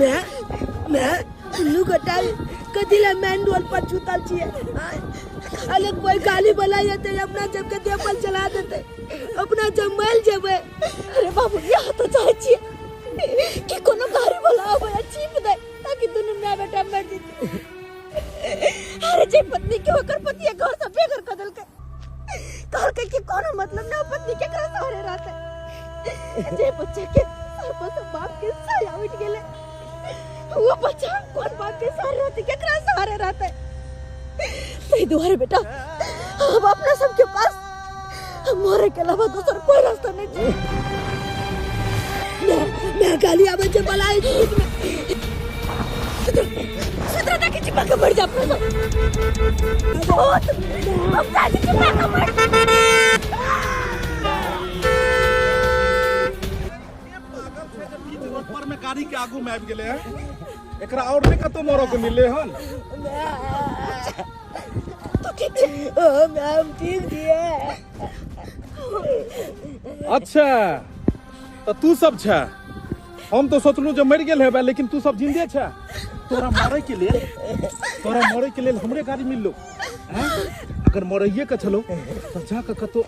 मैं मैं दुनू गोटा कथी लए मेन रोड पर सुतल छियै। अरे कोई गाली वाला एतै अपना सबके देह पर चला देतै, अपना सब मरि जेबै। अरे बाबू, इएह तऽ चाहै छियै कि कोनो गाड़ी वाला आबै आ चीप दै ताकि दुनू माय बेटा मरि जेतै। अरे जे पत्नी के ओकर पति घर से बेघर कऽ देलकै, कहलकै कि कोनो मतलब नहि, पत्नी केकरा सहारे रहतै। जे बच्चा के सर पर से बाप के साया उठि गेलै, वो बच्चा कोन बाप के सहारे रहतै, केकरा सहारे रहतै? ताहि दुआरे बेटा, अब अपना सबके पास मरे के अलावा दोसर कोई रास्ता नहीं छै। मैं गाली आबै छै बलाय बीच में। सुधरा देखै छी पक्का मर जा अपना सब। बहुत हम चाहै छी कि पक्का मर। रोड पर में गाड़ी के आगू में आबि गेलै हन, एकरा और नहि कतौ मरऽ के मिललै हन। तू ठीक छै? हम ठीक छियै। अच्छा तऽ तू सब छै, हम तो सोचलहुँ जे मरि गेल हेबै, लेकिन तू सब जिंदे छै। तोरा मरे के लेल, तोरा मरे के लेल हमरे गाड़ी मिललो हैं? अगर मरैये के छलो तऽ जाके कतौ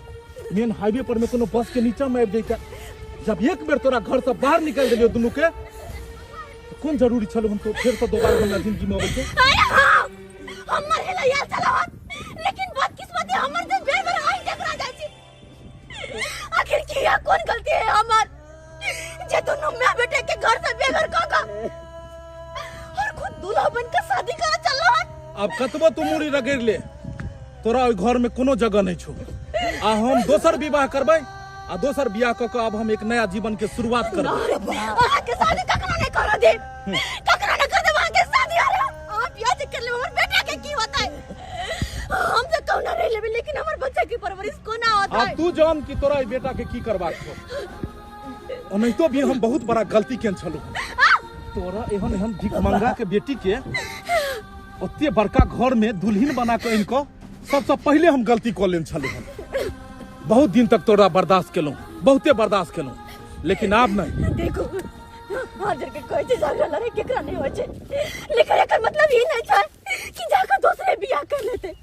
मेन हाईवे पर में कोनो बस के नीचा में आबि जैते। जब एक बेर तोरा घर से बाहर निकालि देलियो दुनू के, तऽ कोन जरूरी छलो हम तो फेर से दोबारा हमरा जिंदगी में अबै के? अरे हाँ, हम मरे ला यार चलावत, लेकिन बदकिस्मती हमर से बेर बेर आई टकरा जाइ छी। आखिर किया, कौन गलती है हमर जे दुनू माय बेटे के घर से बेघर कऽ कऽ और खुद दूल्हा बन के शादी करा चल रहा। आब कतबो तू मूड़ी रगड़ि ले, तोरा ओहि घर में कोनो जगह नहीं छौ। आ हम दोसर विवाह करबै, आ दोसर बियाह कऽ कऽ आब हम एक नया जीवन के शुरुआत करबै। अहाँ के शादी ककरो नहीं करो दे, ककरो नहीं कर दे अहाँ के शादी। अरे अहाँ बियाह जे कर लेब, हमर बेटा के की होतै? हम तो कहुना रह लेबै, लेकिन हमर बच्चा के परवरिश कोना होतै? आब तू जान कि तोरा एहि बेटा के की करबाक छौ। ओनाहितो भी हम बहुत बड़ा गलती केने छलहुँ। तोरा एहन एहन भिखमंगा के बेटी के ओते बड़का घर में दुल्हन बना के आनि कऽ सबसँ पहिले हम गलती कऽ लेने छलहुँ हन। बहुत दिन तक तोरा बर्दाश्त केलहुँ, बहुते बर्दाश्त केलहुँ, लेकिन आब नहि। देखू, हाजर के कहै छै झगड़ा लड़ाई केकरा नहि होइ छै, लेकिन एकर मतलब ई नहि छै कि जाकर दोसरे बियाह कर लेतै।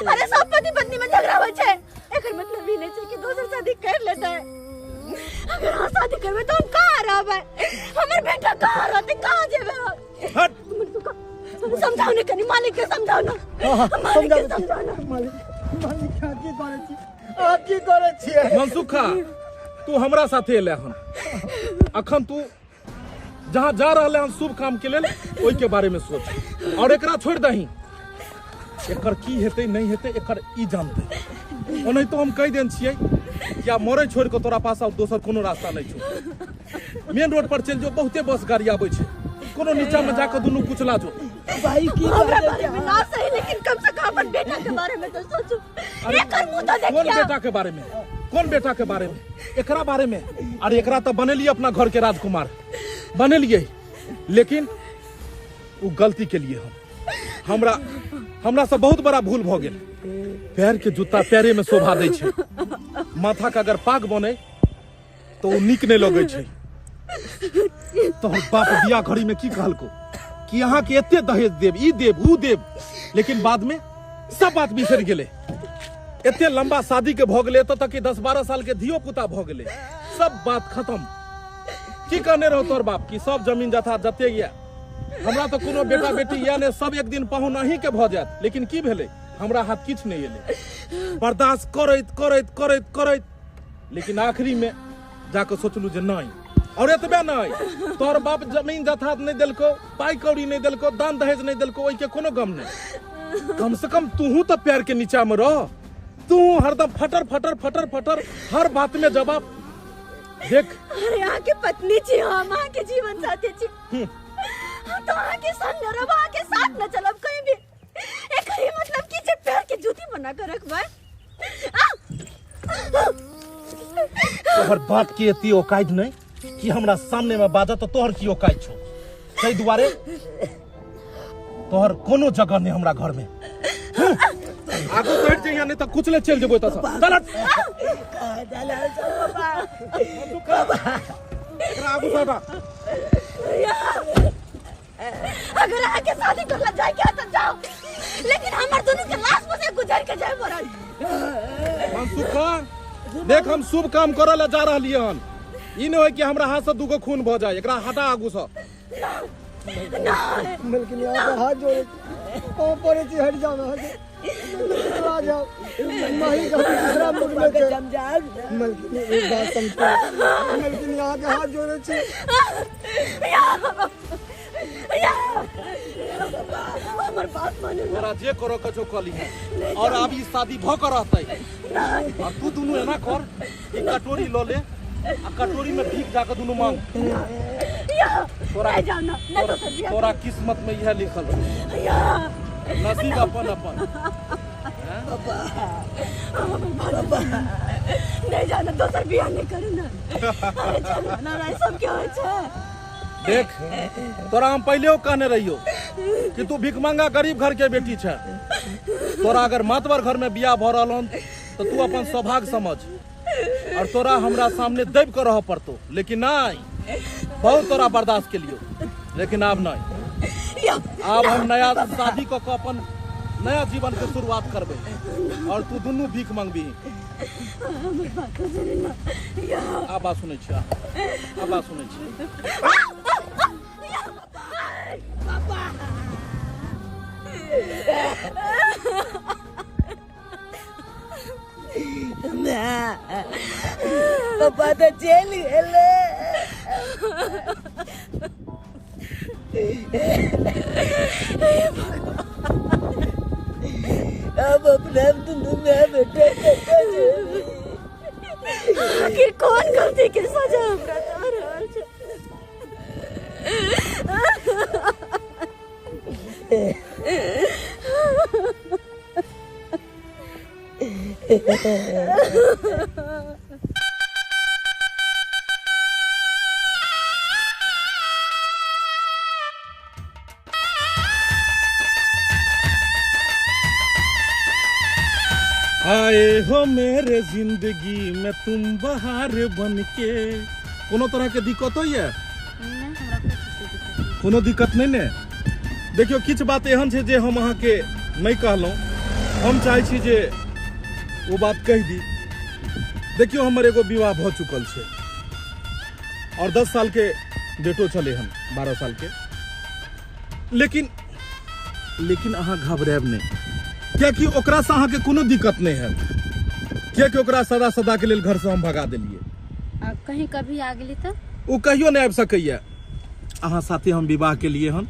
अरे सब पति पत्नी में झगड़ा होइ छै, एकर मतलब ई नहि छै कि दोसर शादी कर लेतै। अगर अहाँ शादी करबै तऽ हम कहाँ रहबै? हमर बेटा कहाँ रहतै? कहाँ जेबै हम? हट। समझाउ ने कनि मालिक के, समझाउ ने मालिक के, समझाउ ने मालिक। मालिक, अहाँ की करै छी? अहाँ की करै छियै? मनसुखा, तू हमरा साथे एले हन। अखन तू जहाँ जा रहले हन शुभ काम के लेल, ओहि के बारे में सोच और एकरा छोड़ि दही। एकर की हेतै नहि हेतै एकर ई जानतै। ओनाहितो हम कहि देने छियै कि आब मरै छोड़ि कऽ तोरा पास आब दोसर कोनो रास्ता नहि छौ। मेन रोड पर चलि जो, बहुते बस गाड़ी आबै छै, कोनो नीचा में जाके दुनू कुचला जो। भाई की हमरा बाजै बारे में ना सही, लेकिन कम से कम अपन बेटा के बारे में तो सोचू। अरे, एकर मुंह तो कोन देखिया। बेटा के बारे में? कोन बेटा के बारे में? एकरा बारे में? अरे एकरा तऽ बनेलियै अपना घर के राजकुमार बनेलियै, लेकिन ओ गलती के लिए हम हमरा हमरा से बहुत बड़ा भूल भऽ गेल। पैर के जूता पैरे में शोभा दै छै, माथा के अगर पाग बने तो ओ नीक नहि लगै छै। तोहर बाप बियाह घड़ी में की कहलको कि अहाँ के एते दहेज देब, ई देब, ऊ देब, लेकिन बाद में सब बात बिसरि गेलै। एते लंबा शादी के भऽ गेलै, एतऽ तक कि 10-12 साल के धियो पुता भऽ गेलै, सब बात खत्म। की कहने रहो तोहर बाप कि सब जमीन जथा जते ये, हमरा तऽ कोनो बेटा बेटी या ने, सब एक दिन पाहुन अहीं के भऽ जायत। लेकिन की भेलै, हमरा हाथ किछु नहि एलै। बर्दाश्त करैत करैत करैत करैत, लेकिन आखिरी में जाके सोचलहुँ जे नहि। और एतबे नहि, तोहर बाप जमीन जथा नहि देलको, पाइ कौड़ी नहि देलको, दान दहेज नहि देलको, ओहिके कोनो गम नहि। कम से कम तूहू तऽ पैर के नीचा में रह। तू हरदम फटर फटर फटर फटर हर बात में जवाब देख। अरे अहाँ के पत्नी छी हम, अहाँ के जीवन साथी छी, हम तो अहाँ के संग न रहब, अहाँ के साथ न चलब कहीं भी। एकर ई मतलब की जे पैर के जूती बना के रखबै? तोहर बाप के एते औकात नहीं कि हमरा सामने में बाजत, तो तोहर की औकात छौ? ताहि दुआरे तोहर कोनो जगह नहीं हमरा घर में। आगू बढ़ जइया, नहीं तो कुचले चल जेबो एतऽ सँ। चल हट। बाबा। एकरा आगू से हटा। अगर अहाँ के शादी करला जाए के तो जाओ, लेकिन हमर दोनों के लाश पर से गुजर के जाए पड़ल। मनसुखा देख, हम शुभ काम करे ला जा रहलियै हन, ई नहि होय कि हमरा हाथ से दूगो खून भ जाए। एकरा हटा आगू से। मलकिनी अहाँके हाथ जोड़े छी, पाँव पड़े छी, हटि जाउ अहाँके, आ जाउ माही के दूसरा मूड में छै। मलकिनी एक बात समझो, मलकिनी अहाँके हाथ जोड़े छी। हमर बात मानू, तोरा जे करो के छौ कऽ लिहे, और आब ई शादी भऽ के रहतै। आ तू दुनू एना कर, एक कटोरी लऽ ले आ कटोरी में भीख जाके दुनू मांग। तोरा नहीं जाओ ना, नहीं तो सर तोरा किस्मत में यह लिखल छै, नसीब अपन अपन। नहीं जाना, दोसर बियाह नहीं करू ना। अरे चलो ना, रे सब क्या होय छै? देख तोरा हम पहले कहने रहियो कि तू भिखमंगा गरीब घर के बेटी छै, तोरा अगर मातबर घर में बियाह भ रहल हन तो तू अपन सौभाग्य समझ, और तोरा हमरा सामने दबि के रह पड़तो, लेकिन नहीं, बहुत तोरा बर्दाश्त के लियो, लेकिन आब नहीं, आब हम नया शादी कऽ के अपन नया जीवन के शुरुआत करबै, और तू दुनू भीख मंगबी। आब बात सुनै छी, आब बात सुनै छी। पापा तो चलि गेलै। अब अपना दुनू माय बेटा कतऽ जेबै? आखिर कौन गलती के सजा हमरा दऽ रहल छै? आए हो मेरे जिंदगी में तुम बहार बनके। कोनो तरह के दिक्कत होइए? कोनो दिक्कत नहीं ने? देखियो किछु बात एहन छै जे हम अहाँके नहीं कहलहुँ, हम चाहै छी जे ओ बात कहि दी। देखियो हमर एगो विवाह भऽ चुकल छै और 10 साल के बेटो छलै हन, 12 साल के, लेकिन लेकिन अहाँ घबरायब नहीं, कियाकि ओकरा से अहाँके कोनो दिक्कत नहीं है, कियाकि ओकरा सदा सदा के लेल घर से हम भगा देलियै। आ कहीं कभी आ गेली तऽ ओ कहियो नहीं आबि सकैया। अहाँ साथे हम विवाह के लिए हन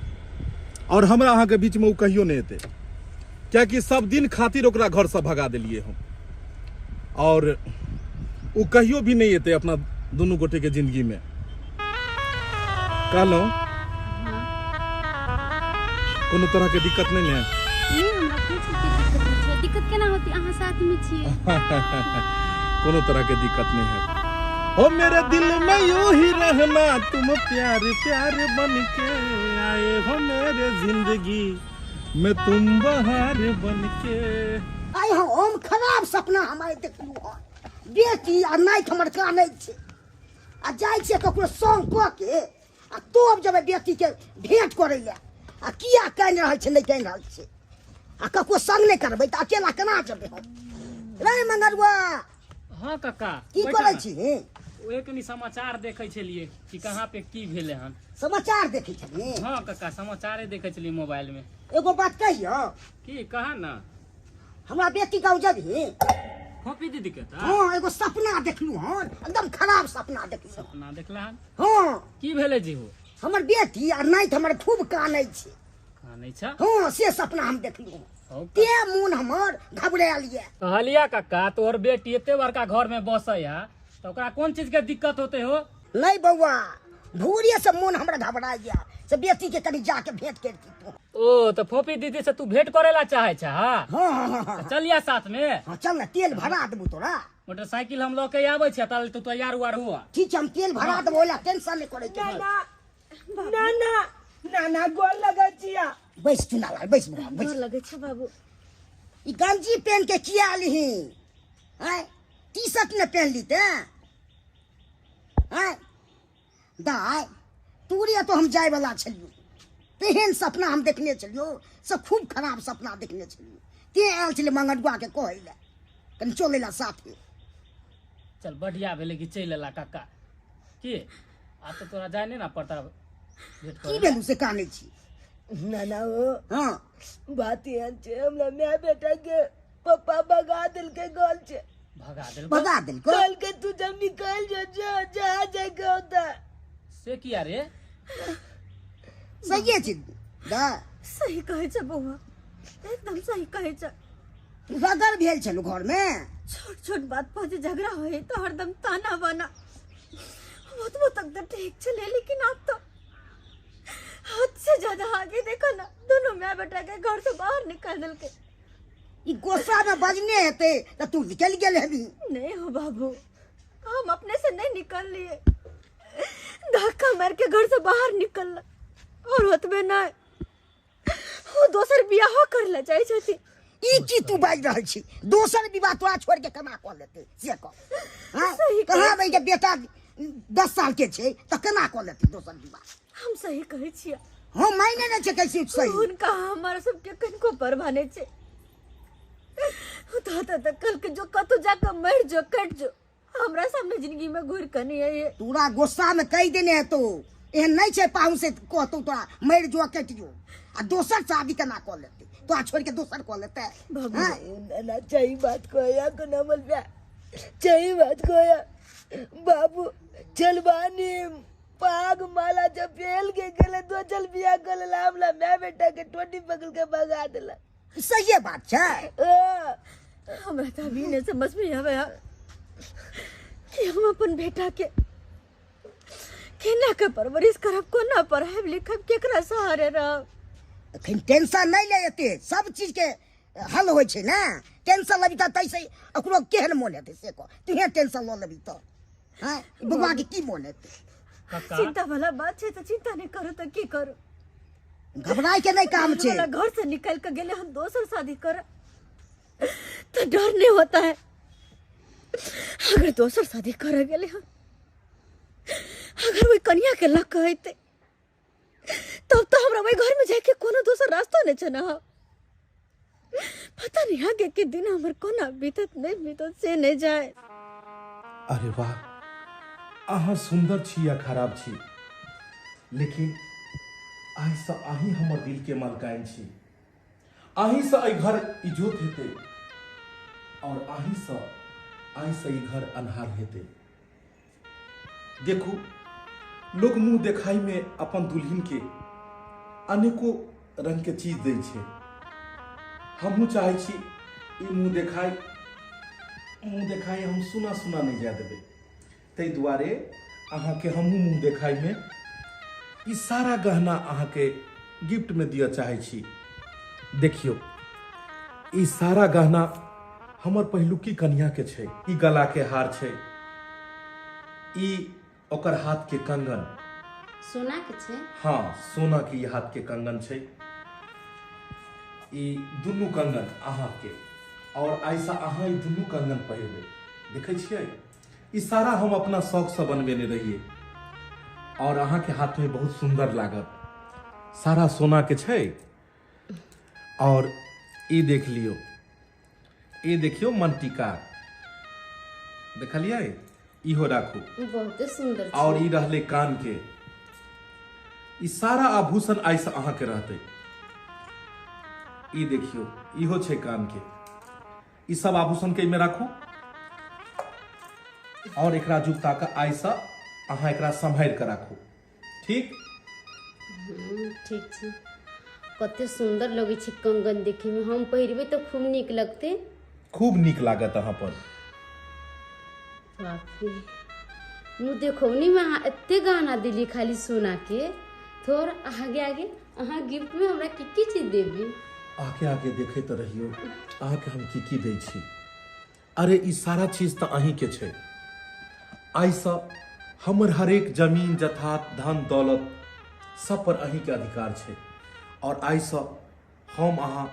और हमरा अहाँके बीच में ओ कहियो नहीं एतै, कियाकि सब दिन खातिर ओकरा घर से भगा देलियै हम, और ओ कहियो भी नहीं एतै अपना दुनू गोटे के जिंदगी में। कहलहुँ कोनो तरह के दिक्कत नहीं ने? नहीं, हमरा कोई चीज के दिक्कत नहीं छै। दिक्कत केना होती, अहाँ साथ में छियै। कोनो तरह के दिक्कत नहीं है। ओ मेरे दिल में यूं ही रहना तुम प्यार प्यार बन के आए हो मेरे जिंदगी में तुम बहार बन के। आइ हम खराब सपना हमारे देखलू हन, बेटी आ नाइट हमर कानै छै, आ जाइ छियै ककरो संग कऽ के आ तब जेबै बेटी के भेंट करै लए, आ किया कानि रहल छै नहि कानि रहल छै, आ ककरो संग नहि करबै तऽ अकेला केना जेबै हम? रे मंगरुआ। हाँ काका, की करै छी? ओहे कनी समाचार देखै छलियै कि कहाँ पे की भेलै हन। समाचार देखै छलियै? हाँ काका, समाचारे देखै छलियै मोबाइल में। एगो बात कहियौ? की कहा ना। हमरा बेटी गाँव जेबही? फोपी दीदी के तऽ? हाँ, एगो सपना देखलू हन, एकदम खराब सपना देखलू। सपना देखला हन? हाँ। की भेलै जीहो? हमर बेटी आ नाइत हमर खूब कानै छै। कानै छै? हाँ, से सपना हम देखलू हन, ते मोन हमर घबरायल ये। कहलिया काका, तोहर बेटी एते बड़का घर में बसै है तऽ ओकरा कोन चीज के दिक्कत होते हो? नहीं बौआ, भोरे से मोन हमरा घबराय गया, से बेटी के कनी जाके भेंट करती तू। ओ तो फोपी दीदी से तू भेंट करेला चाहे छा? हाँ हाँ हाँ। चलिया साथ में। हाँ चल ना, तेल भरा देबू तोरा। मोटरसाइकिल हम लऽ के आबै छियै, तब तू तैयार उआर हुआ। ठीक छै, हम तेल भरा देबो, ओला टेंशन नहीं करे के। ना ना ना ना ना, गोर लगै छिया। बैस चुनालाल, बैस बौआ, बैस। गोर लगै छै बाबू। ई गंजी पहन के किया आलही? आँय, टी शर्ट ने पहन ली ते? आँय, दाय तूरे तो हम जाय वाला छलियो, तेहन सपना हम देखने छलियो, सब खूब खराब सपना देखने छलियो। ते आयल छलै मंगरुआ के कहै लए कनि चलै ला साथे। चल बढ़िया भेलै कि चलि एला काका की, आब तऽ तोरा जाय नहि ने पड़ता भेट की भेलू से कानै छी? नाना हो हाँ बात एहन छै, हमरा माय बेटा के पप्पा भगा देलकै गल छै। भगा देलकै? भगा देलकै? कहलकै तू जब निकल जो जो जहाँ जाके होता। से किया रे? सहिए छै दा। सही कहै छै बौआ, एकदम सही कहै छै। रगड़ भेल छलू घर में? छोट छोट बात पर जे झगड़ा होय तो हरदम ताना बाना, ओतबो तक तो ठीक छलै, लेकिन आब तो हद से ज्यादा आगे देखो ना, दोनों माय बेटा के घर से बाहर निकाल देलकै। ई गोस्सा में बजने हेतै त तू निकल गेल हेबी। नहीं हो बाबू, हम अपने से नहीं निकल लिए, धक्का मार के घर से बाहर निकल, और ओतबे नहीं वो दोसर बियाह कर ले चाहे छथि। ई की तू बाजि रहल छी? दोसर विवाह तोरा छोड़ के केना कऽ लेतै से कह? हाँ कहाँ के बेटा 10 साल के छै तऽ केना कऽ लेतै दोसर विवाह? हम सही कहै छियै। हम मायने नहि छै कैसे सही। हुनका हमारा सबके कनिको परवाह नहि छै। तऽ कल के जो कतौ जाके मरि जो कटि जो, हमरा सामने जिंदगी में घुरि कऽ नहि आइए। तोरा गुस्सा में कहि देने हेतौ, एहन नहि छै पाहुन से कहतौ तोरा मरि जो कटि जो, आ दोसर शादी केना कऽ लेतै? तोरा छोड़ के दोसर कऽ लेतै? बाबू सही बात कहया कोना बोलबे, सही बात कहया बाबू। चलबानी पाग माला जब फेल के गेले दोसर बियाह कर लेला, हमरा माय बेटा के टोटी पकड़ के भगा देला। सही बात छै। हमरा तऽ अभी नहि समझ में आबै कि हम अपन बेटा के केना के परवरिश करब, कोना पढ़ायब लिखब, केकरा सहारे रहब। अखन टेंशन नहीं ले एते, सब चीज के हल होइ छै ने। टेंशन लेबी तऽ तैसे ओकरो केहन मोन हेतै से कह, तुहे टेंशन लऽ लेबी तऽ हाँ बौआ के की मोन हेतै? चिंता वाला बात छै तऽ चिंता नहीं करू तऽ की करू? घबराय के नहीं काम छै। घर से निकल के गेले हम दोसर शादी कर तो डर नहीं होता है, अगर दोसर शादी कर गेले हम, अगर वही कन्या के लग हेतै तब तो हमरा वही घर में जाके कोनो दोसर रास्ता नहीं छै ना। पता नहीं आगे के दिन हमर कोना बीतत नहीं बीतत से नहीं जाए। अरे वाह, अहाँ सुंदर छी या खराब छी, लेकिन आइ से अहीं हमर दिल के मालकाइन छी। अहीं से एहि घर इजोत हेतै और अहीं से आइ से ई घर अन्हार हेतै। देखू लोग मुँह देखाई में अपन दुल्हन के अनेको रंग के चीज दै छै। हमहूँ चाहै छी ई मुँह देखाई हम सुना सुना नहीं जाय देबै, ताहि दुआरे अहाँके हमहूँ मुँह देखाई में ई सारा गहना अहाँके गिफ्ट में दिअ चाहै छी। देखियौ ई सारा गहना हमर पहिलुकी कन्या के छै। ई गला के हार छै, ई ओकर हाथ के कंगन सोना के छै। हाँ सोना के ई हाथ के कंगन छै। ई दुनू कंगन अहाँ के, और ऐसा अहाँ ई दुनू कंगन पहिरबै। देखै छियै ई सारा हम अपना शौक से बनबेने रहियै और अहाँ के हाथ में बहुत सुंदर लागत। सारा सोना के छै। और ई देख लियो, ई देखियो मनटीका, देखलियै? इहो राखू, बहुत सुंदर। और ई रहले कान के। ई सारा आभूषण आइ से अहाँ के रहतै। ई देखियो इहो छै कान के। ई सब आभूषण के एहिमे राखू और एकरा जुगता के आइ से अहाँ एकरा सम्हारि के राखू, ठीक? ठीक छै। कते सुंदर लगै छै कंगन देखे में, हम पहिरबै तऽ खूब नीक लगतै। खूब नीक लागत अहाँ पर। बाप रे, मुँह देखौनी में अहाँ एते गहना दिली खाली सोना के। थोड़ आगे आगे अहाँ गिफ्ट में हमरा की की चीज देबी? आगे आगे देखैत रहियो अहाँके हम की की दै छी। अरे ई सारा चीज तऽ अहीं के छै। आइसँ हमर हरेक जमीन जथा धन दौलत सब पर अहीं के अधिकार छै। और आइसँ हम अहाँ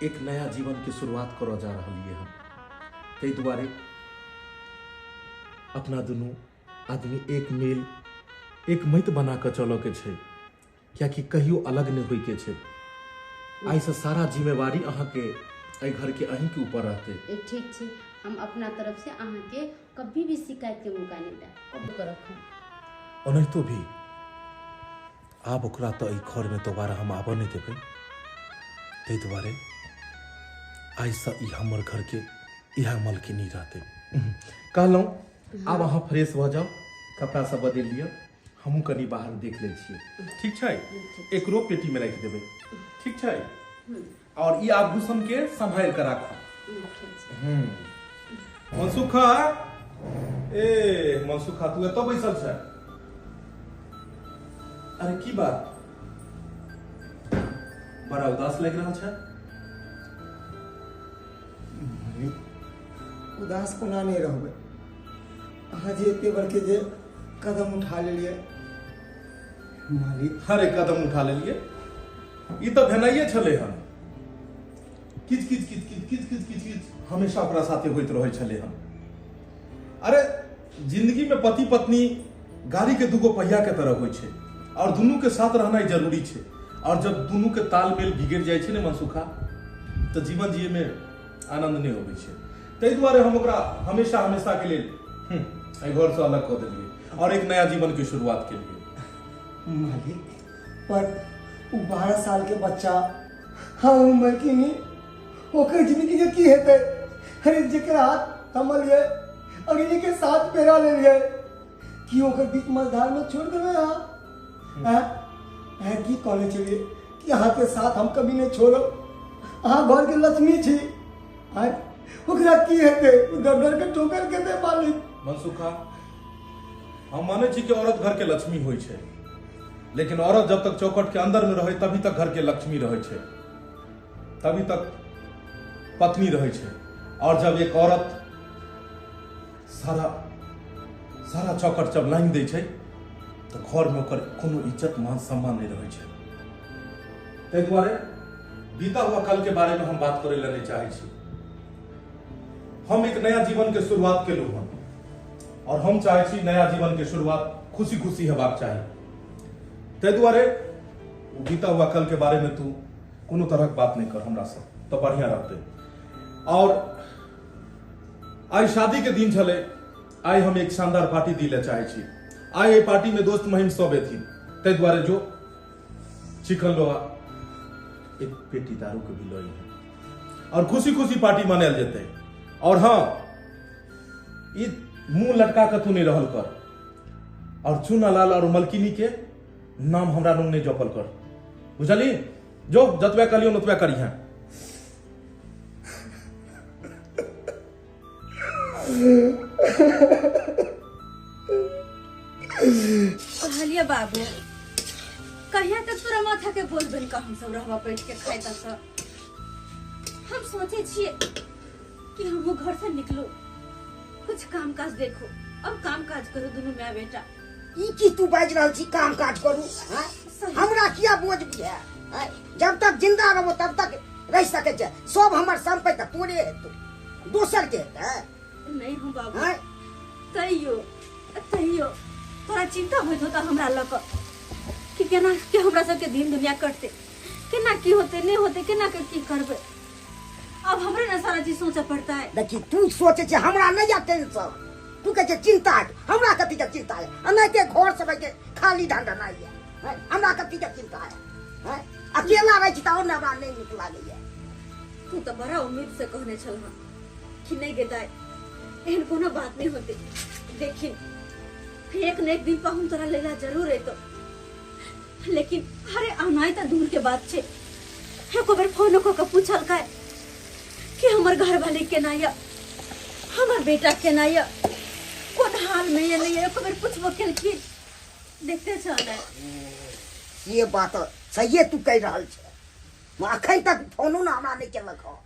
एक नया जीवन के शुरुआत करऽ जा रहलियै हन। ताहि दुआरे अपना दुनू आदमी एक मेल एक मैत बना कऽ चलऽ के छै, कियाकि कहियो अलग नहि होइके छै। आइसँ सारा जिम्मेवारी अहाँके एहि घरके अहीँके ऊपर रहतै। ठीक छै, हम अपना तरफ से अहाँके कभी भी शिकायत के मौका नहीं देब, कब रखब। ओनाहितो भी आब ओकरा तऽ एहि घरमे दोबारा हम आबऽ नहि देबै, ताहि दुआरे आइसँ ई हमर घरके इएह मलकिनी रहतै। कहलहुँ आब अहाँ फ्रेश भऽ जाउ, कपड़ा सब बदलि लिअ, हमहूँ कनि बाहर देख लै छियै। ठीक छै, एकरो पेटीमे राखि देबै। ठीक छै, और ई आभूषण के सम्हारि कऽ राखू। मनसुखा, ए मनसुखा, तू एतऽ बैसल छै? अरे की बात, बड़ा उदास लागि रहल छै? उदास कोना नहि रहबै, अहाँ जे एते बड़के जे कदम उठा लेलियै मालिक। अरे कदम उठा लेलियै, ई तऽ भेनाइए छलै हन। किच किच किच किच किच किच किच किच हमेशा ओकरा साथे होइत रहै छलै हन। अरे जिंदगी में पति पत्नी गाड़ी के दूगो पहिया के तरह होइ छै, और दुनू के साथ रहनाइ जरूरी छै। और जब दुनू के तालमेल बिगड़ जाइ छै ने मनसुखा, तऽ जीवन जिए में आनंद नहि अबै छै। ताहि दुआरे हम ओकरा हमेशा हमेशा के लेल एहि घर से अलग कऽ देलियै और एक नया जीवन के शुरुआत केलियै। मालिक, पर ओ 12 साल के बच्चा, हाँ ओ मलकिनी, ओकर जिंदगी के की हेतै? अरे जेकर हाथ थमलियै अग्नि के साथ पेरा लेलियै, की ओकर बीच मझधार में छोड़ देबै अहाँ? हैं हैं की कहने छलियै कि अहाँके साथ हम कभी नहीं छोड़ब, अहाँ घर के लक्ष्मी छी। आँय ओकरा की हेतै? ओ डर डर के ठोकर खेतै मालिक। मनसुखा, हम मानै छी कि औरत घर के लक्ष्मी होइ छै, लेकिन औरत जब तक चौखट के अंदर में रहे तभी तक घर के लक्ष्मी रहे छै, तभी तक पत्नी रहे छै। और जब एक औरत सारा सारा चौखट जब लांघि दै छै तऽ घर में ओकर कोनो इज्जत मान सम्मान नहीं रहे छै। ताहि दुआरे बीता हुआ कल के बारे में हम बात करे ला नहीं चाहे छी। हम एक नया जीवन के शुरुआत केलहुँ हन और हम चाहे छी नया जीवन के शुरुआत खुशी खुशी हेबाक चाही। ताहि दुआरे बीता हुआ कल के बारे में तू कोनो तरहक बात नहीं कर हमरा से, तो बढ़िया रहते। और आइ शादी के दिन छलै, आइ हम एक शानदार पार्टी दी ले चाहे छी। आइ एहि पार्टी में दोस्त महिम सब एथिन, ताहि दुआरे जो चिकन लोहा एक पेटी दारू के भी लई है और खुशी खुशी पार्टी मनायल जेतै। और हाँ, ई मुंह लटका के तू नहीं रहल कर, और चूना लाल और मलकिनी के नाम हमरा लग नहीं जपल कर, बुझली? जो जतबे करियो ओतबे करिहे। कहलिए बाबू, कहिया तक तोरा माथा के बोझ बन के हम सब रहबा बैठ के खाइता सब। हम सोचे छिए कि हम वो घर से निकलो, कुछ काम काज देखो, अब काम काज करो दोनों माय बेटा। ई की तू बाजि रहल छी काम काज करू? हाँ? हमरा किया बोझ बुझाय? हाँ? जब तक जिंदा रहबो तब तक रह सके छै, सब हमर संपत्ति तऽ तोरे हेतौ, दोसर के हेतै? नहीं हम बाबू। हाँ? तैयो तैयो तोरा चिंता होइत होता हमरा लऽ कऽ कि केना के हमरा सबके दिन दुनिया कटते, केना की होते नहीं होते, केना के की करबै। अब हमरे ना सारा चीज सोचे पड़ता है। देखी तू सोचे छै हमरा नहीं या टेंशन, तू कहै छै चिंता है, हमरा कथी के चिंता है? एनाहिते घर सब के खाली ढंढनाइ है, हमरा कथी के चिंता है? हैं? अकेला रहै छी तऽ और ने हमरा नहीं नीक लागैया। तू तऽ बड़ा उम्मीद से कहने छल हँ कि नहीं गे दाई, एहन कोनो बात नहीं होते, देखिन एक न एक दिन पाहुन तोरा लेला जरूर एतो, लेकिन अरे आनाइ तऽ दूर के बात छै। एको बेर फोनो कऽ के पूछलकै कि हमर घर वाली केना यऽ, हमर बेटा केना यऽ, कोन हाल में यऽ नहीं यऽ, एको बेर पूछबो केलखिन? देखते छह ने। ये बात सहिए तू कहि रहल छै, अखन तक फोनो ने हमरा नहीं केलक हँ।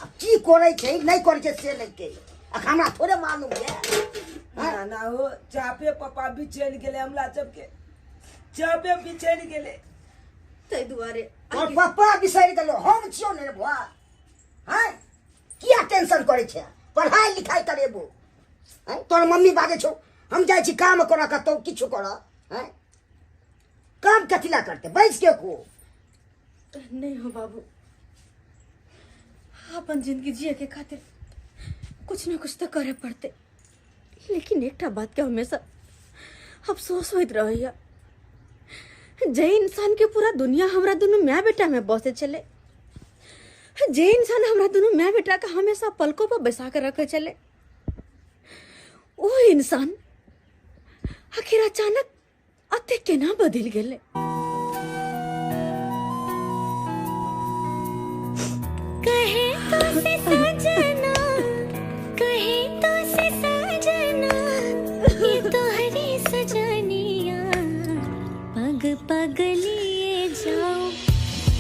आब की करै छै नहीं करै छै से नहीं कहि, अखन हमरा थोड़े मालूम यऽ। ना ना हो, चापे पप्पा बिछड़ गेलै हमरा सबके, चापे बिछड़ गेलै। ताहि दुआरे तोहर पप्पा बिसरि गेलो, हम छियौ ने रे बौआ। हैं किया टेंशन करै छै? पढ़ाई लिखाई करेबो। हैं तोहर मम्मी बाजै छौ हम जाइ छी काम करऽ कतौ किछु करऽ। हैं काम कथी ला करते बैस के को नहीं हो बाबू, अपन जिंदगी जिए के खातिर कुछ न कुछ तो करे पड़ते। लेकिन एकटा बात के हमेशा अफसोस होइत रहैया, जे इंसान के पूरा दुनिया हमरा दुनू my बेटा में बसे छले, जे इंसान हमरा दुनू my बेटा के हमेशा पलकों पर बैसा के रखे छले, ओ इंसान आखिर अचानक अते केना बदल गेले। कहे तो से सजना, कहे तो से सजना, ये तो हरी सजनिया, पग पग लिए जाओ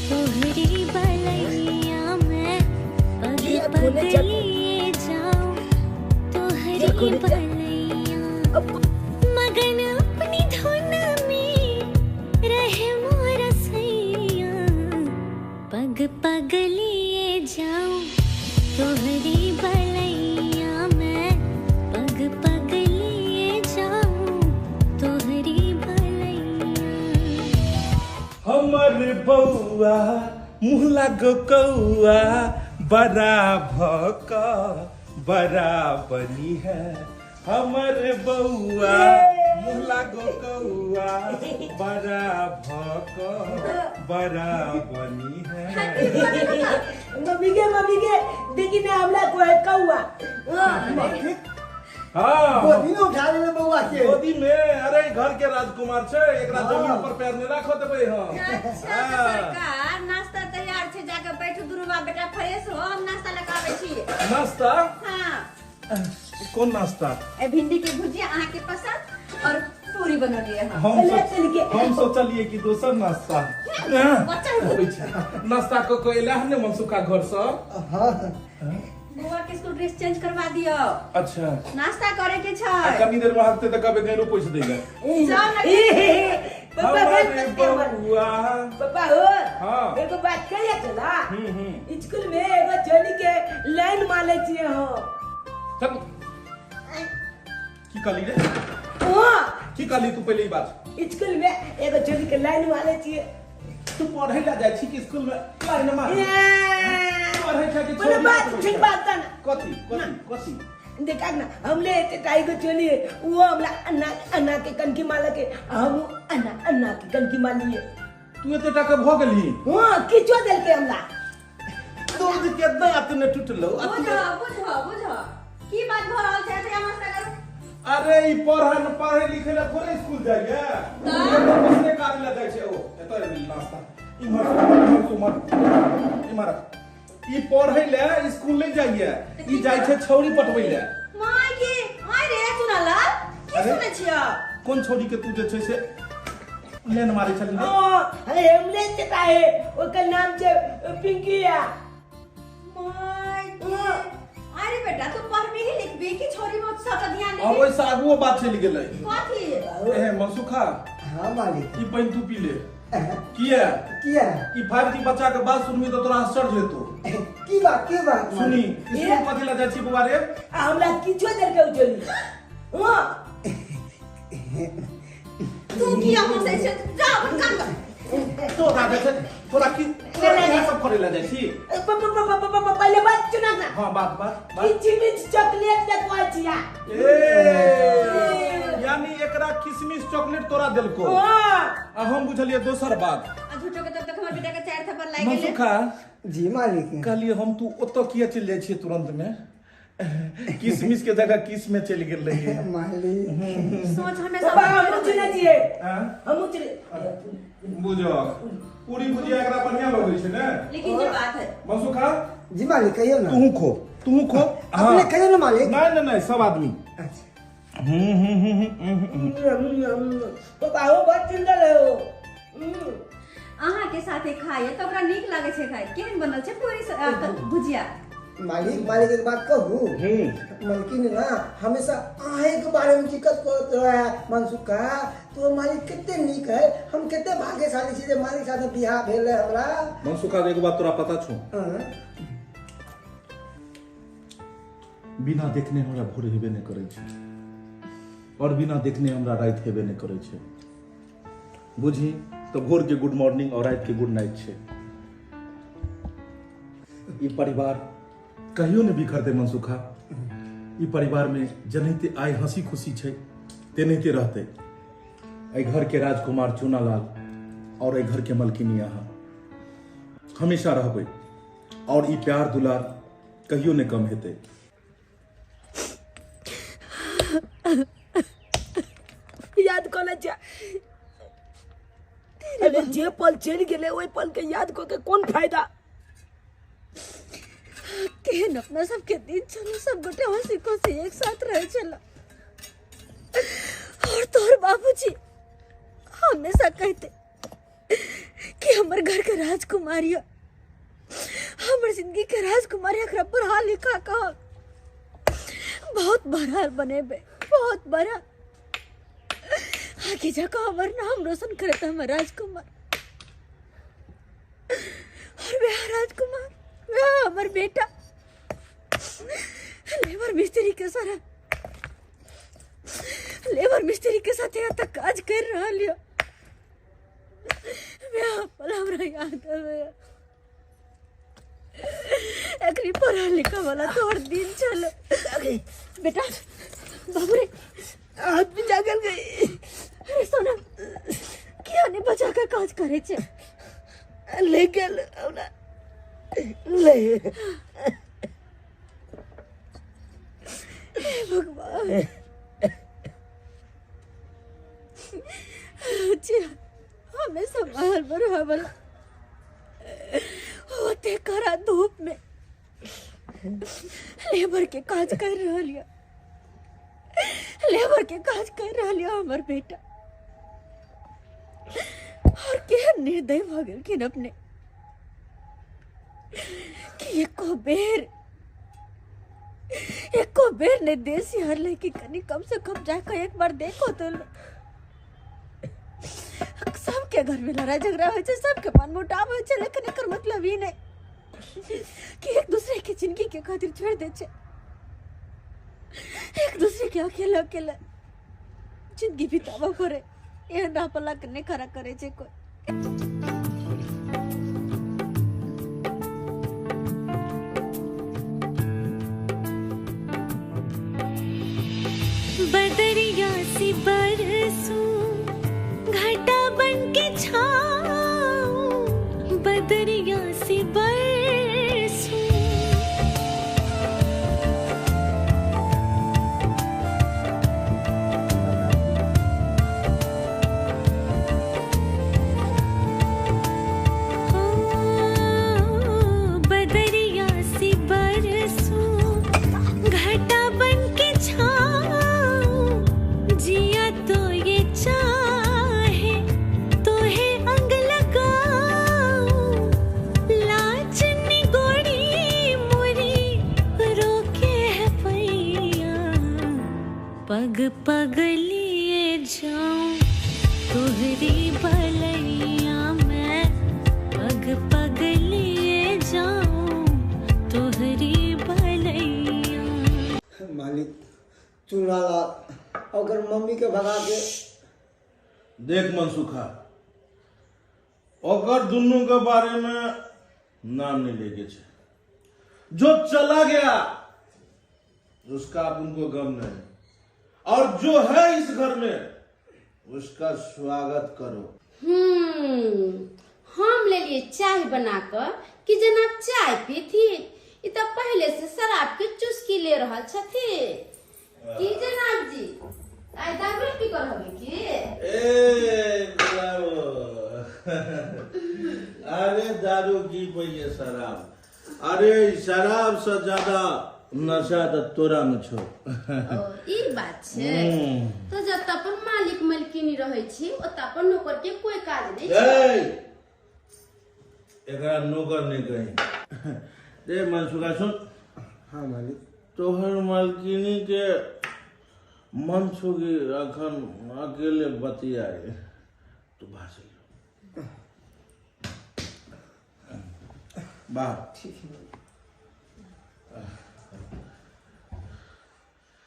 तोहरी बलैया में, पग पग लिए जाओ तोहरी बलैया, मगन अपनी धुन में रहे मोरा सैया, पग पग लिए जाओ तोहरी बलैया में, पग पग लिए जाओ तोहरी बलैया। हमर बौआ मुँह लागो कौआ, बड़ा भक बड़ा बनी है। हमर बौआ मुँह लागो कौआ, बड़ा भक बड़ा बनी है। मम्मी के देखी ना हमला को है कौआ। हाँ गोदी में उठा लेने बौआ के, गोदी में। अरे घर के राजकुमार छे, एकरा जमीन पर पैर नहीं राखो देबै हम। अच्छा सरकार नाश्ता तैयार छे, जाके बैठू दुनू बाप बेटा फ्रेश हो, हम नाश्ता लगाबै छी। नाश्ता? हाँ। कौन नाश्ता? ए भिंडी के भुजिया अहाँ के पसंद और पूरी बनलिए हम। हम सोचलिए कि दोसर नाश्ता। नाश्ता को को एला हमने मनसुखा घर से। हां बौआ के स्कूल ड्रेस चेंज करवा दियो। अच्छा नाश्ता करे के छै। कनी देर में हकते त कबे गैरो पूछ देगा। जाओ ना पापा बउआ। पापा हो। हां एगो बात कहिया चला। स्कूल में एगो चली के लाइन मारे छिए हो। चल की कहली रे? हां की कहली तू पहले ई बात? स्कूल में एगो चली के लाइन मारे छिए। तू पढ़े ला जाय छी कि स्कूल में लाइन मार? पढ़े छै कि छोड़ी? बात ठीक बात ना। कथी कथी कथी? देखा ना हमले एते टाई को चली वो हमला अन्ना अन्ना के कनकी माला के हम अन्ना अन्ना के कनकी मालिए। तू एते टाका भ गेली? हां किछो देलके हमला। दूध के दांत ने टूटलो। बुझो बुझो बुझो की बात भ रहल छै एते नाश्ता करू। अरे ई पढ़न पढ़े लिखे ला थोड़े स्कूल जाइए, त अपने काज ला जाय छै। ओ एतय नाश्ता इमहर इमहर इमहर ई पढ़े ले स्कूल नहीं जाइए, ई जाय छै छौरी पटबै ले। My के my रे सुनला की सुनै छियो? कोन छौरी के तू जे छै से लेन मारे छली? हां अरे हमले चता है, ओकर नाम छै पिंकीया। My के अरे बेटा तू पढ़बी लिखबी कि छोरी में सब ध्यान दे? अब ओइसे आगुओ बात चलि गेलै। कथी? ए मनसुखा। हां मालिक ई पानि तू पी ले। किया किया? ई 5G बच्चा के बात सुनबी त तोरा आश्चर्य हेतो। की बात की बात? सुनी स्कूल कथी ला जाइ छी बौआ रे? आ हमरा किछो देलके चली। हां तू किया हंसै छै? जा अपन काम कर। तोरा जे छै तोरा की तोरा सब करे ला जाइ छी? पहले बात सुना ना। हां बात बात किशमिश चॉकलेट देखवाय छिया। ए यानी एकरा किशमिश चॉकलेट तोरा देलको। हां आ हम बुझलिए दोसर बात। आ झूठो के तब तक हमर बेटा के 4 थप्पड़ लागि गेलै। मनसुखा जी मालिक कहलिए हम तू ओत किया चलि जाइ छी तुरंत में? किशमिश के जगह किस में चलि गेल रहिए मालिक। सोच हमेशा हम चले छिए। हम चले बुझो पूरी भुजिया एकरा बढ़िया लगै छै ने। लेकिन जे बात है मनसुखा जी मालिक कहियो ना। तू खो तू खो अपने कहियो ना मालिक। नहीं नहीं नहीं सब आदमी। अच्छा पापा हो बहुत सुंदर है वो। अहाँ के साथे खाए त ओकरा नीक लागे छै खाए। केहन बनल छै पूरी भुजिया? मालिक मालिक एक बात कहू, मलकिन ना हमेशा आहे के बारे में दिक्कत करत रहे है। मनसुखा तो मालिक कितने नीक है, हम कितने भाग्यशाली छी जे मालिक साथे बियाह भेल है हमरा। मनसुखा एक बात तोरा पता छौ? बिना देखने हमरा भोर हेबे नहीं करै छै। और बिना देखने हमरा राति हेबे नहि करै छै। बुझी तऽ भोर के गुड मॉर्निंग और राति के गुड नाइट छै। ई परिवार कहियो नहि बिखरतै मनसुखा। ई परिवार में जेनाहिते आइ हंसी खुशी छै तेनाहिते रहतै। एहि घर के राजकुमार चूनालाल और एहि घर के मलकिनी अहाँ हमेशा रहबै और ई प्यार दुलार कहियो नहि कम हेतै। याद कऽ ले जा, अरे जे पल चलि गेलै ओहि पल के याद कऽ के कोन फायदा। केहन अपना सबके दिन छल, सब गोटे हंसी खुशी एक साथ रहे छल। और तोहर बाबूजी हमेशा कहते कि हमर घर के राजकुमारी, हमर जिंदगी के राजकुमारी, एकरा पढ़ा लिखा कह बहुत बड़ा बनेबे, बहुत बड़ा, आगे जाकर हमर नाम रोशन करत हमर राजकुमार। और वह राजकुमार, वह हमर बेटा लेबर मिस्त्री के सारा लेबर मिस्त्री के साथ यहाँ तक काज कर रहा लियो। वह पल हमरा याद आवे, एकरी पढ़ा लिखा वाला तोहर दिन चलो। बेटा बाबू रे हाथ भी जागल गई। अरे सोना किया नहीं बचा कर काज करे छे ले गेल हमरा ले। हे भगवान, जी हमें संभाल पर वाला होते करा धूप में लेबर के काज कर रहा लिया, लेबर के काज कर रहा लिया हमर बेटा। और केहन निर्दय भ गेलखिन अपने कि एको बेर ने देश हरले कि कनी कम से कम जाकर एक बार देखो तो। सबके घर में लड़ाई झगड़ा हो, सबके मन मुटाव हो, लेकिन एकर मतलब ई नहीं कि एक दूसरे के जिंदगी के खातिर छोड़ दे छे, एक दूसरे के अकेला अकेला जिंदगी बितावा पड़े। एहन राह के नहीं खड़ा करे छे कोई। बदरिया सी बरसूं घटा बन के छाऊं, बदरिया सी बरसूं। बदरिया सी बरसूं घटा बन के छाऊं, जिया तो ये चाहे तो है अंग लगाऊं, लाज निगोड़ी मोरी रोके है पैया, पग पग लिए जाऊं तोहरी बलैया मैं, पग पग लिए जाऊं तोहरी बलैया। मालिक चूनालाल अगर मम्मी के भगा के देख मनसुखा, ओकर दुनू के बारे में नाम नहीं लेके छे। जो चला गया उसका अब उनको गम नहीं, और जो है इस घर में उसका स्वागत करो। हम ले लिए चाय बनाकर कि जनाब चाय पीथी, ई तो पहले से शराब के चुस्की ले रहा छथि। की जनाब जी आइ दारू पी कर हबे की? ए गुलाबो, अरे दारू की पहिले शराब, अरे शराब से ज्यादा नशा तो तोरा में छो। ई बात छे तो जब अपन मालिक मालकिनी रहै छी ओत अपन नौकर के कोई काज नहीं छै। एकरा नौकर नहीं कही। ए मनसुखा सुन। हाँ मालिक। तोहर मालकिनी के मन छो कि अखन अकेले बतियाए, तो बाहर चल जाओ बाहर। ठीक है।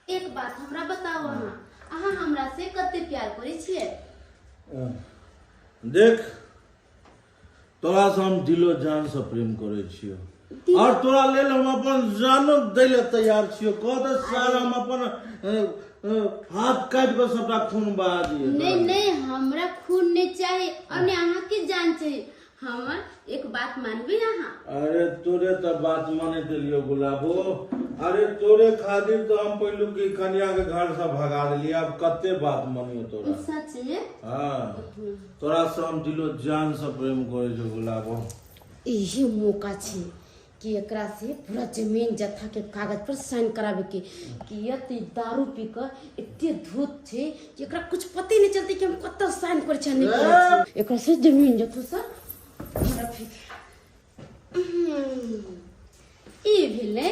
एक बात हमरा बताओ अहाँ, अहाँ हमरा से कते प्यार करै छियै? देख, तोरा से हम दिलो जान से प्रेम करै छियो और तोरा लेल हम अपन जानो दै ले तैयार छियो। कह दे सारा हम अपन हाथ काटि कऽ सबटा खून बहा दिए। नहीं नहीं, हमरा खून नहीं चाहिए और नहीं अहाँ के जान चाहिए। हमर एक बात मानबे अहाँ? अरे तोरे तो बात माने देलियो गुलाबो। अरे तोरे खातिर तो हम पहलू की कन्या के घर से भगा देलिए, अब कते बात मानियो तोरा? सच में? हाँ, तोरा से हम दिलो जान से प्रेम करे छो गुलाबो। यही मौका छे कि एकरा से पूरा जमीन जथा के कागज पर साइन करावे के, कि एते दारू पी के एते धूत छे कि एकरा कुछ पते नहीं चलते कि हम कत साइन करे छे नहीं करे छे। एकरा से जमीन जथा से ई भेलै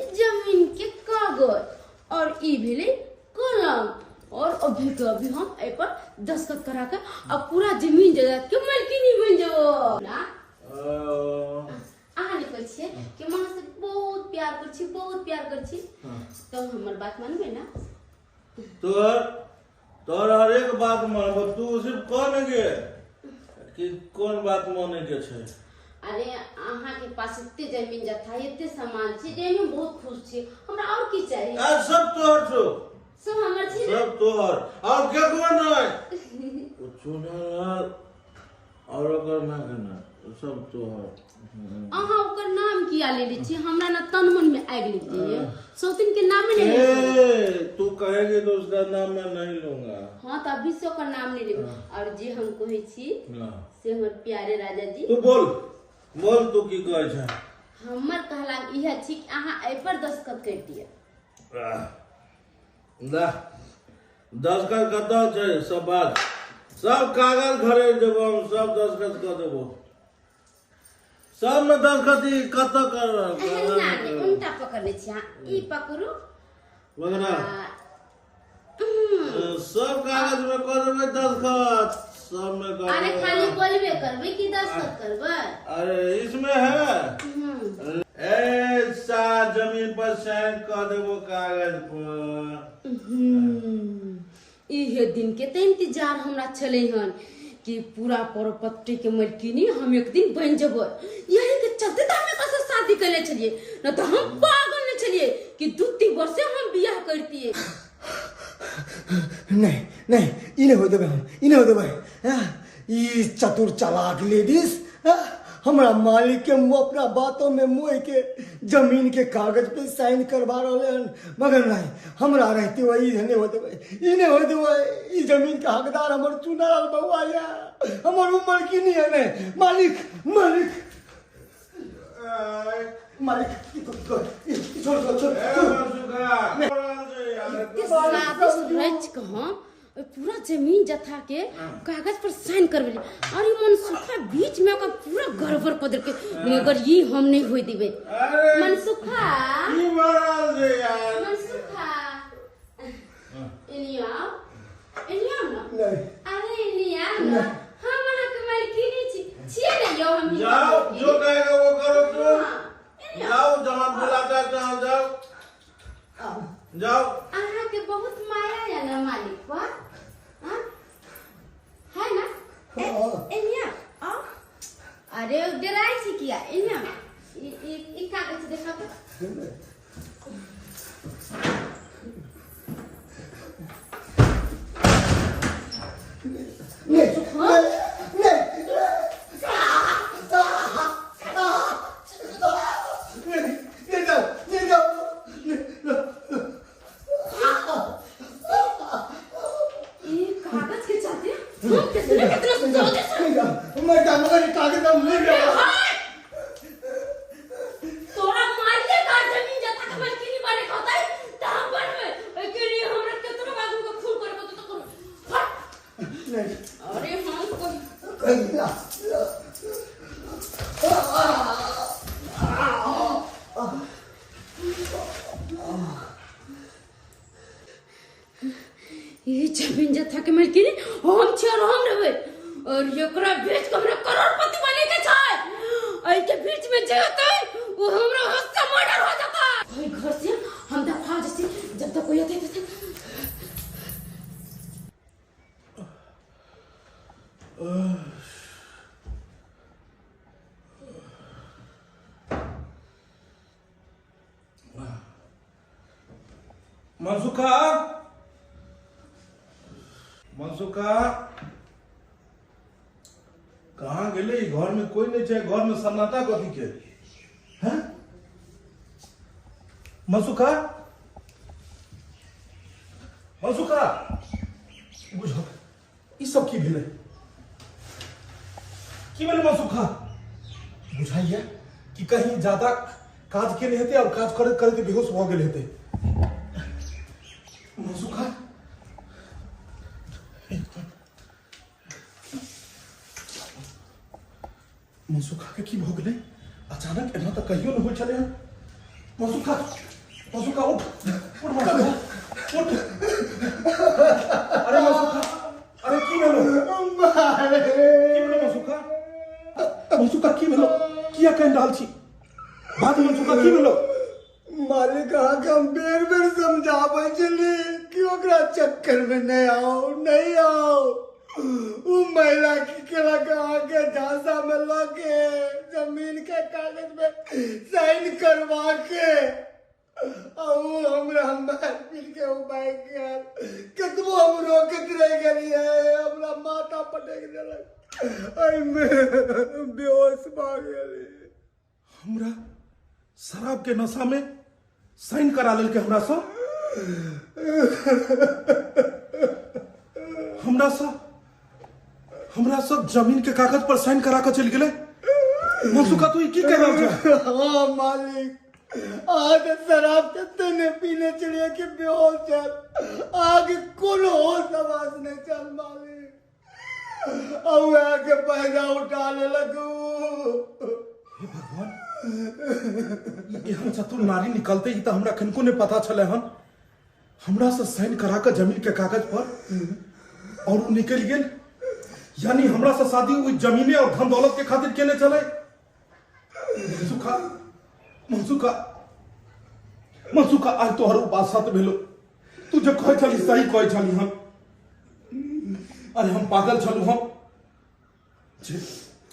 जमीन के कागज और ई भेलै कलम, और अभी के अभी हम एहि पर दस्तखत करा के अब पूरा जमीन जायदाद के मालकिनी बन जाओ ना। अहाँ नहि कहै छियै कि हम अहाँ से बहुत प्यार करै छी, बहुत प्यार करै छी, तो हमर बात मानबै ना? तोहर हरेक बात मानबो, तू सिर्फ कह ने गे कि कोन बात माने के छै। अरे अहाँ के पास एते जमीन जथा एते सामान छै जाहिमे हम बहुत खुश छी, हमरा और की चाही? आ सब तोहर छौ। सब हमर छै? सब तोहर और केकरो नहि। कुछो नहि और ओकर माय के नहि, सब तोहर। अहाँ ओकर नाम किया लेले छी? हमरा ना तन मन में आगि लग जाइए, सौतिन के नामे नहीं लेबै। ए, तू कहेगी तो उसका नाम मैं नहीं लूंगा। हाँ, तो अभी से ओकर नाम नहीं लेबै। और जे हम कहै छी से हमर प्यारे राजा जी। तू बोल बोल, तू की कहै छै? हमर कहला इएह छी कि अहाँ एहि पर दस्तखत कर दिअ। दा दस्तखत कतऽ छै? सब बात सब कागज घरे देबो हम, सब दस्तखत कऽ देबो। सब में दस्तखत ई कतऽ कर रहल छै? ना, नहीं, उनटा पकड़ने छी अहाँ, ई पकड़ू। बगरा। सब कागज में कऽ देबै दस्तखत, सब में कऽ अरे देबै। खाली बोलबे करबै कि दस्तखत करबै? अरे इसमें है ऐसा जमीन पर साइन कऽ देबो कागज पर। इहे दिन के तऽ इंतजार हमरा छलै हन कि पूरा प्रॉपर्टी के मालकिनी हम एक दिन बन जेबै। यही के चलते तऽ हम एकरा से शादी करले छलियै, न तऽ हम पागल नहीं छलियै कि 2-3 वर्ष से हम बियाह करतियै। नहीं नहीं, ई नहीं हो देबै हम, ई नहीं हो देबै। ई चतुर चालाक लेडीज हमरा मालिक के अपना बातों में मोह के जमीन के कागज पे साइन करवा रहे हन, मगर नहीं, हमरा रहते हुए ई नहीं हो देबै, ई नहीं हो देबै। ई जमीन के हकदार हमर चुनाल बउआ या हमर उमर की नहीं है। नहीं मालिक, मालिक मालिक, छोड़ छोड़ छोड़। रच के हम पूरा जमीन जथा के कागज पर साइन करबेली और ई मनसुखा बीच में ओकर पूरा गड़बड़ कऽ देलकै, मगर ई हम नहीं होय देबै। मनसुखा की भरल छै यार? मनसुखा एनी आओ, एनी आओ ना। नहीं। अरे एनी आओ ना, हम अहाँ के मालकिनी छी, छियै ने यौ? हम जाओ, जो कहेगा वो करो तुम। हाँ, एनी आओ। जाओ जहाँ बुलाता है तहाँ जाओ, जाओ। अहाँ के बहुत माया है ना मालिक पर, हाँ? है ना? एनिया आओ। अरे डराइ छी किया? एनिया ई कागज देखा तो। नहीं, नहीं, नहीं, जाओ, नहीं जाओ। ई कागज के चलते हम कितने कितने सोचे से मैं क्या मगर ये कागज हम ले गए। तोरा मारिए का जमीन जथा के मालकिनी बने के होतै त हम बनबै। ओइ के लिए हमरा केतनो आदमी के खून करे के होतै त करू। हट। नहीं। अरे हम कोई कहीं ना। ये जमीन जथा के मालकिनी हम छी और हम रहबै, और एकरा बेच के हमरा करोड़पति बने के छै। एहि के बीच में जे होतै वो हमरा हाथ से मर्डर हो जेतै। ओहि घर से हम दफा हो जैसे जब तक कोई अतै तब तक। मनसुखा, मनसुखा कहाँ गेलै? घर में कोई नहीं छै, घर में सन्नाटा कथी के हैं? मनसुखा, मनसुखा, बुझल ई सब की भेलै? की भेलै मनसुखा? बुझाइया कि कहीं ज्यादा काज केने हेतै और काज करैत करैत बेहोश भऽ गेल हेतै। मनसुखा, मनसुखा के की भऽ गेलै अचानक? एना तऽ कहियो नहि होइ छलै हन। मनसुखा, मनसुखा उठ, उठ मनसुखा, उठ। अरे मनसुखा, अरे की भेलो? की भेलो मनसुखा? मनसुखा की भेलो? किया कानि रहल छी? बात मनसुखा की भेलो? मालिक अहाँके हम बेर बेर समझाबै छली कि ओकरा चक्कर में नहीं आओ, नहीं आओ। उ महिला की केलक अहाँके झांसा में लऽ के जमीन के कागज में साइन करवा के आ उ हमरा मारि पीट के उ भागि गेल। कतबो हम रोकैत रहि गेलियै, हमरा माथा पटकि देलक, एहिमे बेहोश भऽ गेली। हमरा शराब के नशा में साइन करा लेलकै हमरा सँ, हमरा सब जमीन के कागज पर साइन करा के चलि गेलै। मनसुखा तू ई की कह रहल छह? हाँ मालिक, आज शराब तते ने पीने चलिए कि बेहोश चल, आगे कोनो होश आवाज नहीं चल मालिक। अब आके पैसा उठा लेलक उ। हे भगवान, एहन चतुर नारी निकलते ई तऽ हमरा कनिको नहि पता छलै हन। हमरा से साइन करा के जमीन के कागज पर और उ निकलि गेल, यानी हमरा से शादी ओहि जमीने और धन दौलत के खातिर केने छलै। मनसुखा, मनसुखा, मनसुखा, आज तोहर उ बात सत्य भेलो। तू जे कहै छली सही कहै छली हम। अरे हम पागल छलू हम जे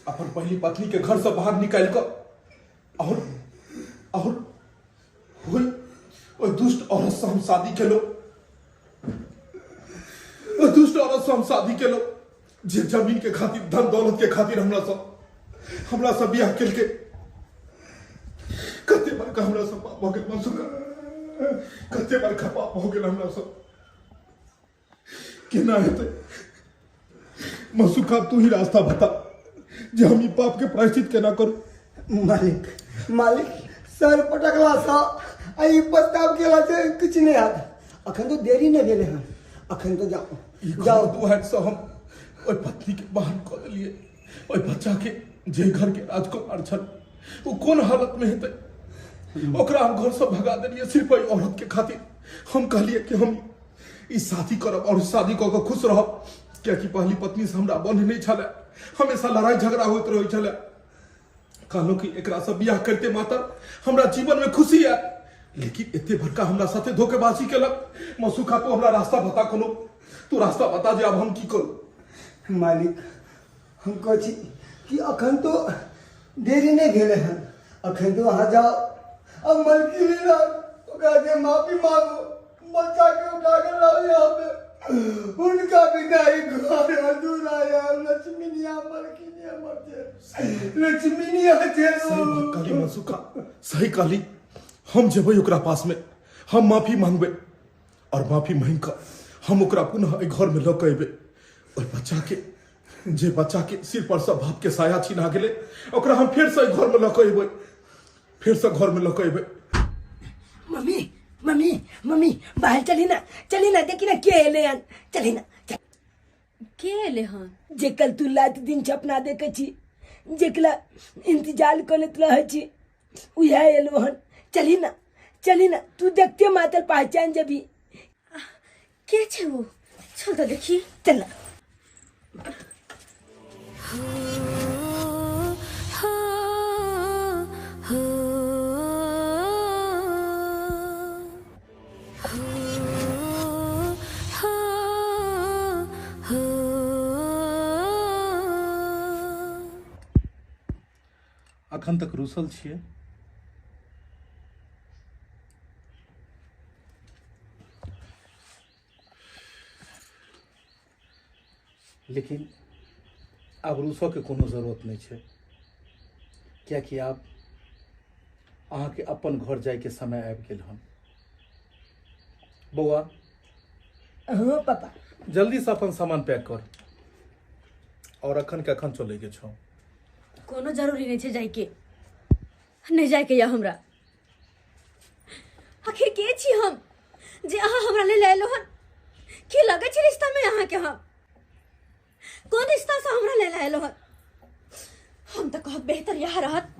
अपन पहली पत्नी के घर से बाहर निकालि कऽ और ओहि दुष्ट औरत से हम शादी केलहुँ, ओहि दुष्ट औरत से हम शादी केलहुँ जे जमीन के खातिर धन दौलत के खातिर हमरा सब बियाह केलकै। कते बड़का हमरा सब पाप भऽ गेल मनसुखा, कते बड़का पाप भऽ गेल हमरा सब। केना हेतै मनसुखा? तू ही रास्ता बता जे हम ई पाप के प्रायश्चित केना करू। मालिक, मालिक सर पटकला सँ आ ई प्रस्ताव केला से किछु नहि हैत। अखन तो देरी नहि भेलै हन, अखन तो जाओ ई जाओ। घर दुआरि सँ हम ओहि पत्नी के बाहर कऽ देलियै। ओहि बच्चा के जे घर के राजकुमार छल ओ कोन हालत में हेतै, ओकरा हम घर सँ भगा देलियै सिर्फ ओहि औरत के खातिर। हम कहलियै कि हम ई शादी करब और शादी कऽ के खुश रहब, कियाकि पहली पत्नी से हमरा बन्ह नहि छलै, हमेशा लड़ाई झगड़ा होइत रहै छलै। कहलहुँ कि एकरा से बियाह करते माता हमरा जीवन में खुशी आयत, लेकिन एते बड़का हमरा साथे धोखेबाजी केलक। मसुखा तू हमरा रास्ता बता, कोनो तू रास्ता बता जे आब हम की करू। मालिक हम कहै छी कि अखन तो देरी नहि भेलै हन, अखन तो अहाँ जाओ अब मलकी ओकरा से माफी मांगो, बच्चा के उठा के लाओ यहाँ पे, उनका बिना ही घर अधूरा है। लक्ष्मीनिया मलकिनिया मर जाए, लक्ष्मीनिया सही बात कहली मनसुखा, सही कहली। हम जेबै ओकरा पास में, हम माफी मांगबै और माफी मांगि कऽ हम ओकरा पुनः एहि घर में लऽ कऽ अयबै। ओहि बच्चा के, जे बच्चा के सिर पर से बाप के साया छिना गेलै, ओकरा हम फेर से एहि घर में लऽ कऽ अयबै, फेर से घर में लऽ कऽ अयबै। मम्मी, मम्मी, मम्मी बाहर चली ना, चली ना, देखी ना के एले हन, चली ना। के एले हन? जे कल तू रात दिन छपना देखे छी, जेकरा इंतजार करत रहे छी, उहे एलो हन। चली ना, चली ना, तू देखते मातल पहचान जबी। के छे वो? चल तो देखी। चल ना। अखन तक रुसल छियै? लेकिन आब रूसऽके कोनो जरूरत नहि छै, कियाकि आब अहाँके अपन घर जायके समय आबि गेल हन। बौआ। हाँ पापा। जल्दी से अपन सामान पैक कर और अखन के अखन चले के छौ। कोनो जरूरी नहीं छै जायके, नहीं जायके या हमरा। आखिर के छी हम जे अहाँ हमरा ले एलो हन? की लगे छै रिश्ता में अहाँ के? हम कोन रिश्ता से हमरा ले एलो हन? हम तो कहब बेहतर यह रहत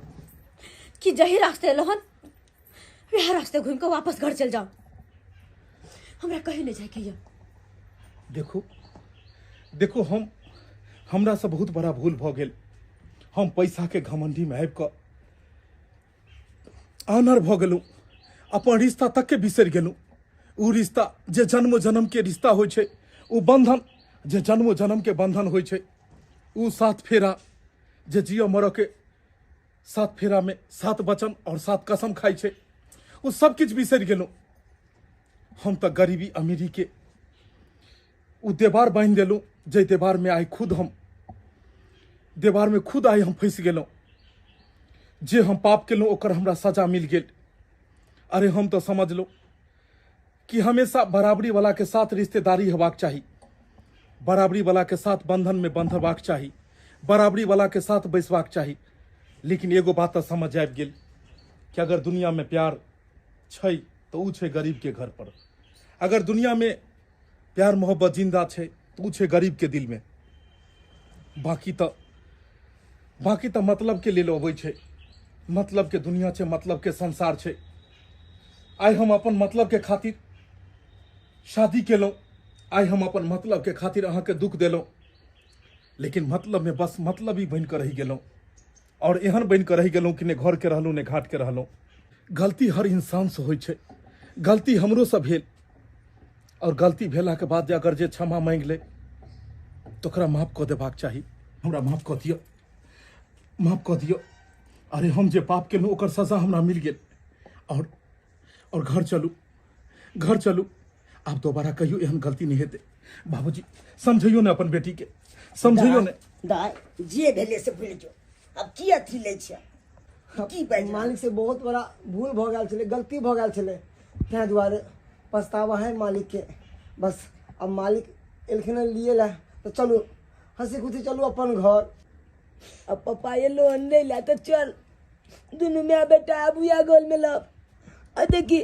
कि जही रास्ते एलो हन वह रास्ते घूम के वापस घर चल जाओ। हमरा कहीं नहीं जायके या। देखो देखो, हम हमरा से बहुत बड़ा भूल भ गेल। हम पैसा के घमंडी में आबि कऽ आनर भ गेलहुँ, अपन रिश्ता तक के बिसरि गेलहुँ। उ रिश्ता जे जन्मो जन्म के रिश्ता होइ छै, उ बंधन जे जन्मो जन्म के बंधन होइ छै, उ सात फेरा जे जियो मरऽ के सात फेरा में सात वचन और सात कसम खाइ छै, उ सब किछु बिसरि गेलहुँ। हम तऽ गरीबी अमीरी के उ देवार बान्हि देलहुँ, जाहि देवार में आइ खुद हम देवार में खुद आइ हम फँसि गेलहुँ। जे हम पाप केलहुँ ओकर हमरा सजा मिल गेल। अरे हम तऽ समझलहुँ कि हमेशा बराबरी वाला के साथ रिश्तेदारी हेबाक चाही, बराबरी वाला के साथ बंधन में बंधबाक चाही, बराबरी वाला के साथ बैसबाक चाही। लेकिन एगो बात तऽ समझ आबि गेल कि अगर दुनिया में प्यार छै तऽ उ छै गरीब के घर पर, अगर दुनिया में प्यार मोहब्बत जिंदा छै तऽ उ छै गरीब के दिल में। बाकी तऽ मतलब के लेल अबै छै, मतलब के दुनिया छै, मतलब के संसार छै। आइ हम अपन मतलब के खातिर शादी केलहुँ, आइ हम अपन मतलब के खातिर अहाँके दुख देलहुँ, लेकिन मतलब में बस मतलब ही बनि कऽ रहि गेलहुँ और एहन बनि कऽ रहि गेलहुँ कि ने घर के रहलहुँ ने घाट के रहलहुँ। गलती हर इंसान से होइ छै, गलती हमरो से भेल और गलती भेला के बाद अगर जे क्षमा मांगि ले तऽ ओकरा माफ कऽ देबाक चाही। हमरा माफ कऽ दिअ, माफ कऽ दिअ। अरे हम जे पाप केलहुँ ओकर सजा हमरा मिल गेल। और घर चलू, घर चलू, आब दोबारा कहियो एहन गलती नहीं हेतै। बाबूजी समझैयो ने अपन बेटी के, समझैयो ने। दाय जे भेलै से भूलि जो, अब की अथी लै छै की बाजि? मालिक से बहुत बड़ा भूल भऽ गेल छलै, गलती भऽ गेल छलै, ताहि दुआरे पछतावा है मालिक के। बस अब मालिक एलखिन हँ लिए लए तऽ चलू हंसी खुशी चलू अपन घर। अब पप्पा एलो हन नहीं ला तो चल दुनू माय बेटा आबू या गोल में लब। आ देखी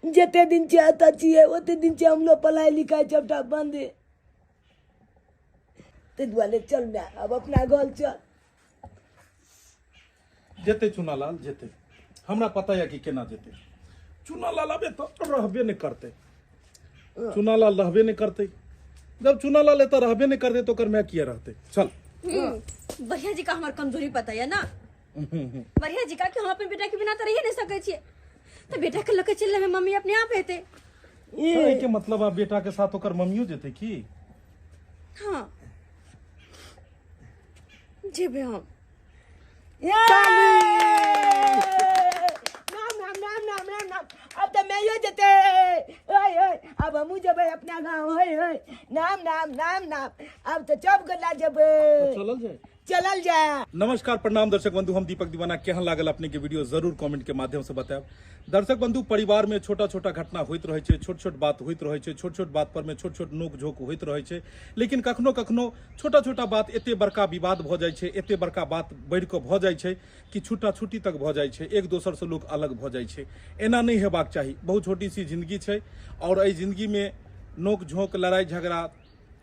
जते दिन चाहता छियै ओते दिन छै हम लोग पढ़ाई लिखाई सबटा बंद है, ताहि दुआरे चल माय अब अपना घर चल। जेते चुनालाल जेते, हमरा पता यऽ कि केना जेते। चुनालाल आबे तऽ रहबे नहि करतै, चुनालाल रहबे नहि करतै। जब चुनालाल एतऽ रहबे नहि करतै तऽ ओकर माय किया रहतै? चल। बढ़िया जी का हमार कमजोरी पता है ना, बढ़िया जी का कि हम अपन बेटा के बिना तो रह नहीं सकै छियै, तो बेटा के लके चलले में मम्मी अपने आप हेतै। एहि के मतलब आब बेटा के साथ ओकर मम्मियो जेतै की? हाँ जेबै हम। नाम नाम नाम नाम नाम नाम, अब तो मैं जेते। ओए ओए अब हमू जेबै अपना गाँव। ओए ओए नाम नाम नाम नाम, अब तो चौप गल्ला जेबै। चलल जाए, चलल जाए। नमस्कार प्रणाम दर्शक बंधु, हम दीपक दीवाना। केहन लागल अपने के वीडियो जरूर कमेंट के माध्यम से बतायब। दर्शक बंधु, परिवार में छोटा छोटा घटना होइत रहै छै, छोट छोट बात होइत रहै छै, छोट छोट बात पर में छोट छोट नोक झोंक होइत रहै छै, लेकिन कखनो कखनो छोटा छोटा बात एते बड़का विवाद भऽ जाइ छै, एते बड़का बात बढ़ि कऽ भऽ जाइ छै कि छुट्टा छुट्टी तक भऽ जाइ छै, एक दोसर से लोक अलग भऽ जाइ छै। एना नहि हेबाक चाही। बहुत छोटी सी जिंदगी छै और एहि जिंदगी में नोक झोंक लड़ाई झगड़ा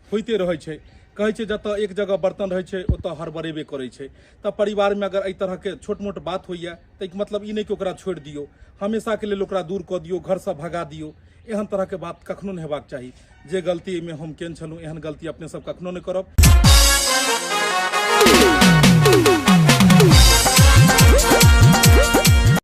होइते रहै छै। कहै छै जतऽ एक जगह बर्तन रहै छै ओतऽ हड़बड़ेबे करै छै। तऽ परिवारमे अगर एहि तरहके छोट मोट बात होइए तऽ एहिके मतलब ई नहि कि ओकरा छोड़ि दियौ, हमेशाके लेल ओकरा दूर कऽ दियौ, घरसँ भगा दियौ। एहन तरहके बात कखनो नहि हेबाक चाही। जे गलती एहिमे हम केने छलहुँ एहन गलती अपने सब कखनो नहि करब।